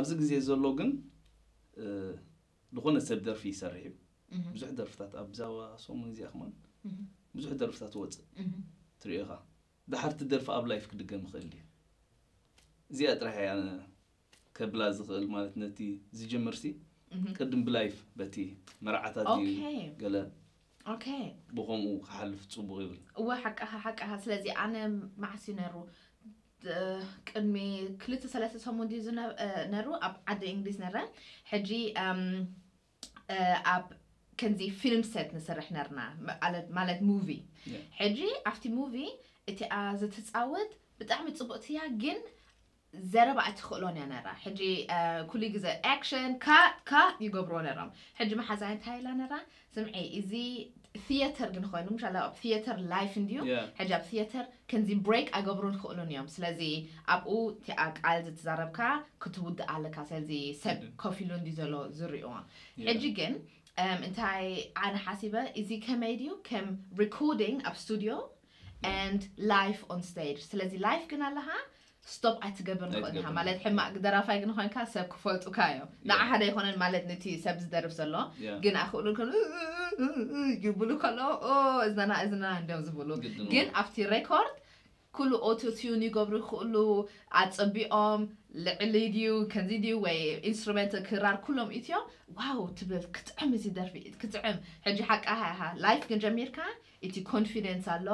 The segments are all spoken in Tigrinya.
ኣብዚ ግዜ ዘሎ ግን ዝኾነ ሰብ ደርፊ ይሰርሕ እዩ። ብዙሕ ደርፍታት ኣብዛ ሰሙን እዚኣ ከማን ብዙሕ ደርፍታት ወፅእ ትሪኦ ኢኻ። ድሓርቲ ደርፊ ኣብ ላይፍ ክድገም ይኽእል እዩ። እዚኣ ጥራሕ እያ ከብላ ዝኽእል፣ ማለት ነቲ ዝጀምር ሲ ቅድም ብላይፍ በቲ መርዓታት እዩ ገለ okay ብኸምኡ ክሓልፍ ፅቡቕ ይብል። እወ ሓቃኻ ሓቃኻ። ስለዚ ኣነ መዓስ እዩ ነሩ ቅድሚ ክልተ ሰለስተ ሰሙን ድዩ ነሩ ኣብ ዓዲ እንግሊዝ ነረ። ሕጂ ኣብ ከምዚ ፊልም ሰት ንሰርሕ ነርና ማለት ሙቪ። ሕጂ ኣብቲ ሙቪ እቲኣ ዝትፃወት ብጣዕሚ ፅቡቅቲ እያ፣ ግን ዘረባ ኣይትኽእሎን እያ ነራ። ሕጂ ኩሉ ግዜ action cut cut ይገብርዎ ነሮም። ሕጂ መሓዛይ እንታይ ኢላ ነራ፣ ስምዒ እዚ ቲያትር ግን ኮይኑ ምሻላ ኣብ ቲያትር ላይፍ እንድዩ። ሕጂ ኣብ ቲያትር ከምዚ ብሬክ ኣይገብሩን ክእሉን እዮም። ስለዚ ኣብኡ እቲኣ ቃል ዝትዛረብካ ክትውድእ ኣለካ። ስለዚ ሰብ ኮፍ ኢሉ እንድዩ ዘሎ ዝሪእዎ። ሕጂ ግን እንታይ ኣነ ሓሲበ፣ እዚ ከመይ ድዩ ከም recording ኣብ ስቱድዮ and live on stage። ስለዚ ላይፍ ግን ኣለኻ፣ ስቶፕ ኣይትገብር ንኽእል ኢኻ። ማለት ሕማቅ ደራፋይ ግን ኮይንካ ሰብ ክፈልጡካ እዮም። ንዓ ሓደ ይኮነን ማለት ነቲ ሰብ ዝደርፍ ዘሎ ግን ኣኽእሉ ከ ይብሉ ከሎ እዝናና እዝና እንዲም ዝብሉ። ግን ኣብቲ ሬኮርድ ኩሉ ኦቶ ቲዩን ይገብሩ ይኽእሉ። ኣጸቢኦም ልዕሊ ድዩ ከምዚ ድዩ ወይ ኢንስትሩመንት ክራር ኩሎም ኢትዮ ዋው ትብል። ክጥዕም እዚ ደርፊ ክጥዕም። ሕጂ ሓቃ ሃ ላይፍ ግን ጀሚርካ እቲ ኮንፊደንስ ኣሎ፣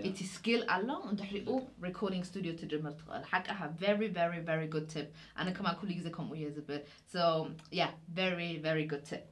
እቲ ስኪል ኣሎ። እንድሕሪኡ ሬኮርዲንግ ስቱዲዮ ትጅምር ትኽእል። ሓቃ ሃ very very very good tip። ኣነ ከማ ኩሉ ግዜ ከምኡ እየ ዝብል። So yeah, very very good tip።